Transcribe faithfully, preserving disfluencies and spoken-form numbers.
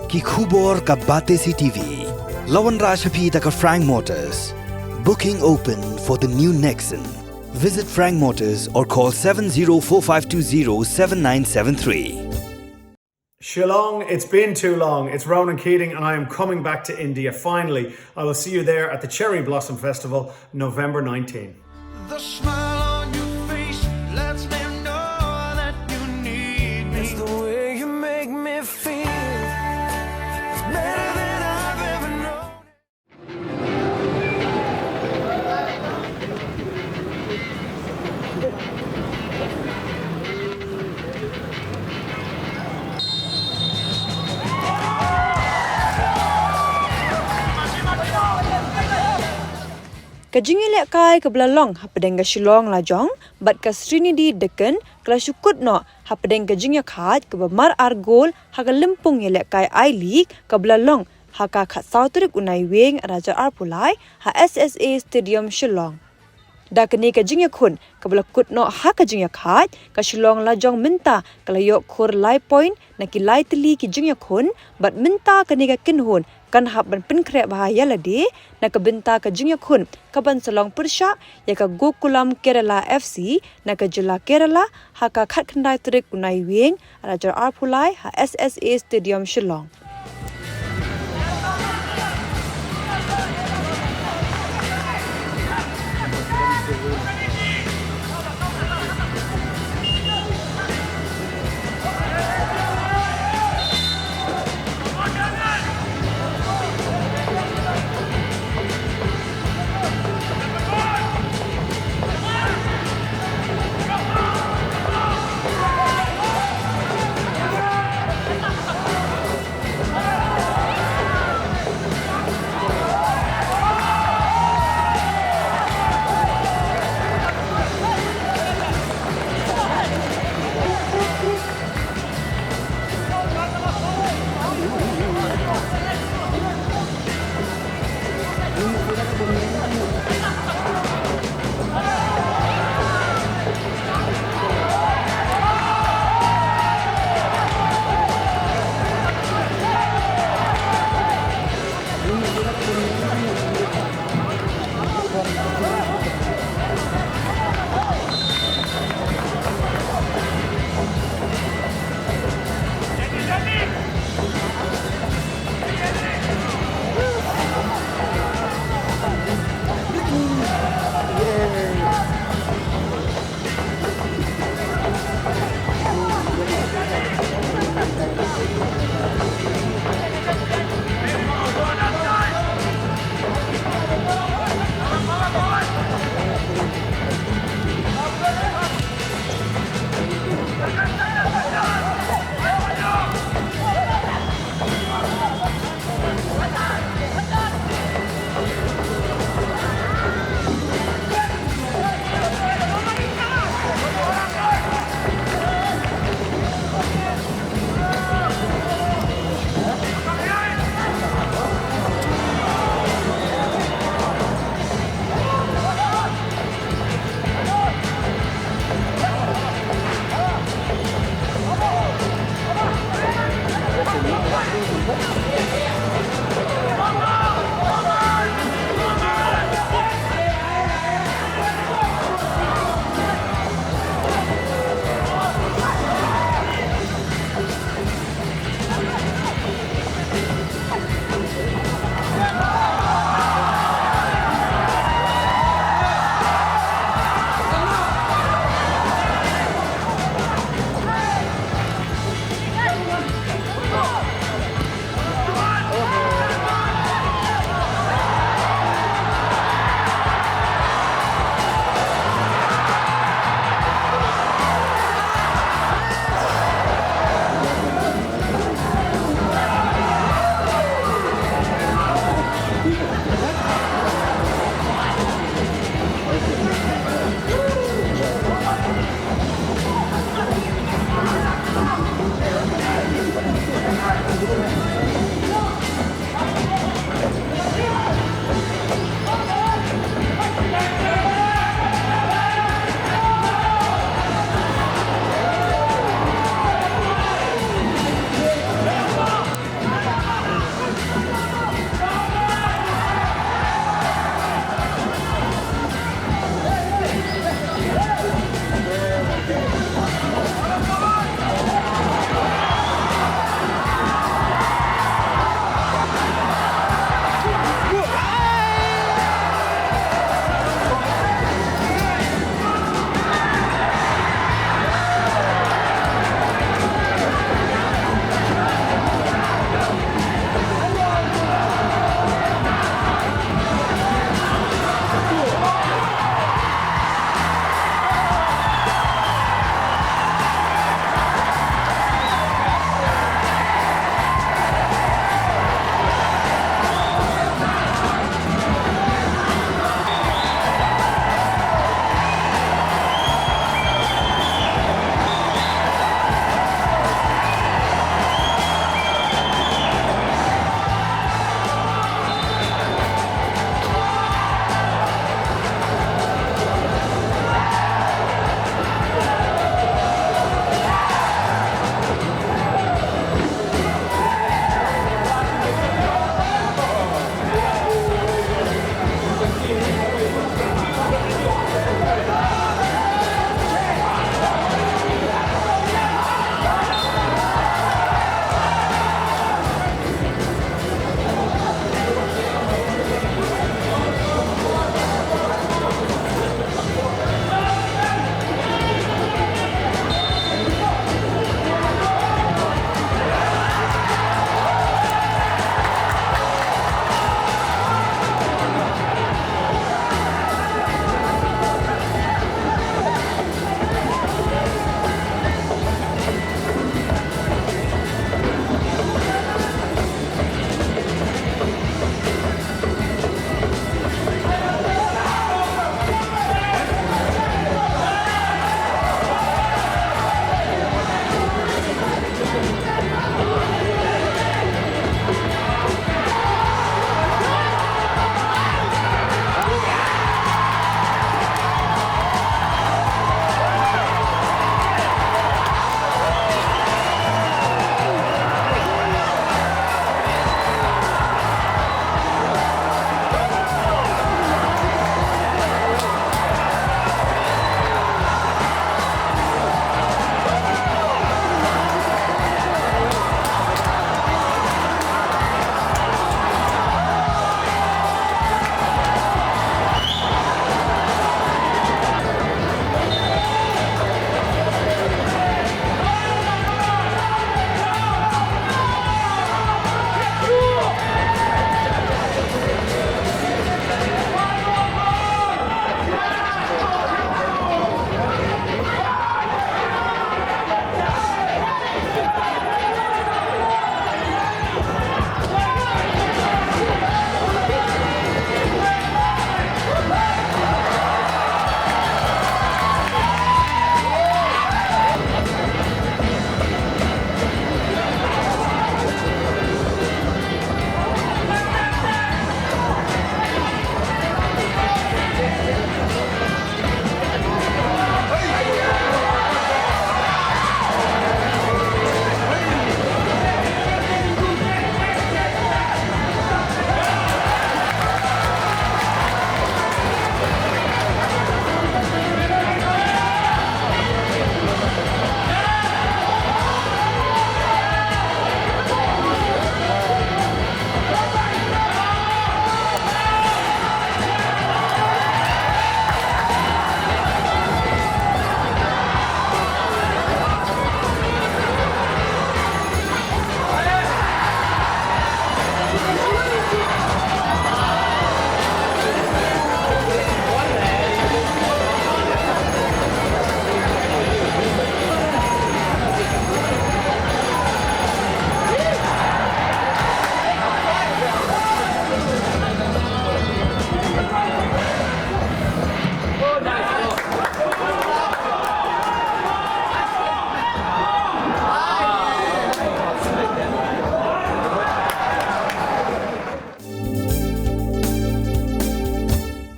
Ki khubor ka Batesi T V. La wanrah sha phi da ka Frank Motors. Booking open for the new Nexon. Visit Frank Motors or call seven zero four five two zero seven nine seven three. Shillong, it's been too long. It's Ronan Keating, and I am coming back to India finally. I will see you there at the Cherry Blossom Festival, November nineteenth. The smile on your face lets me know that you need me. It's the way you make me feel. It's better than I've ever known. Ka jingïalehkai kaba la long hapdeng ka Shillong Lajong bad ka Sreenidi Deccan ka la shu kut noh hapdeng ka jingïakhaid kaba mar ar gol ha ka lympung ïalehkai I-League kaba la long ha ka khatsaw tarik u Naiwieng arhajar arphew lai ha S S A Stadium Shillong. Da kane ka jingïakhun kaba la kut noh ha ka jingïakhaid, ka Shillong Lajong mynta ka la ïoh khur lai point na ki lai tylli ki jingïakhun, bad mynta kane ka kynhun kan hap ban pynkhreh bha ïa lade na ka bynta ka jingïakhun kaban sa long pyrshah ïa ka Gokulam Kerala F C na ka jylla Kerala ha ka khatkhyndai tarik u Naiwieng arhajar arphew lai ha S S A Stadium Shillong.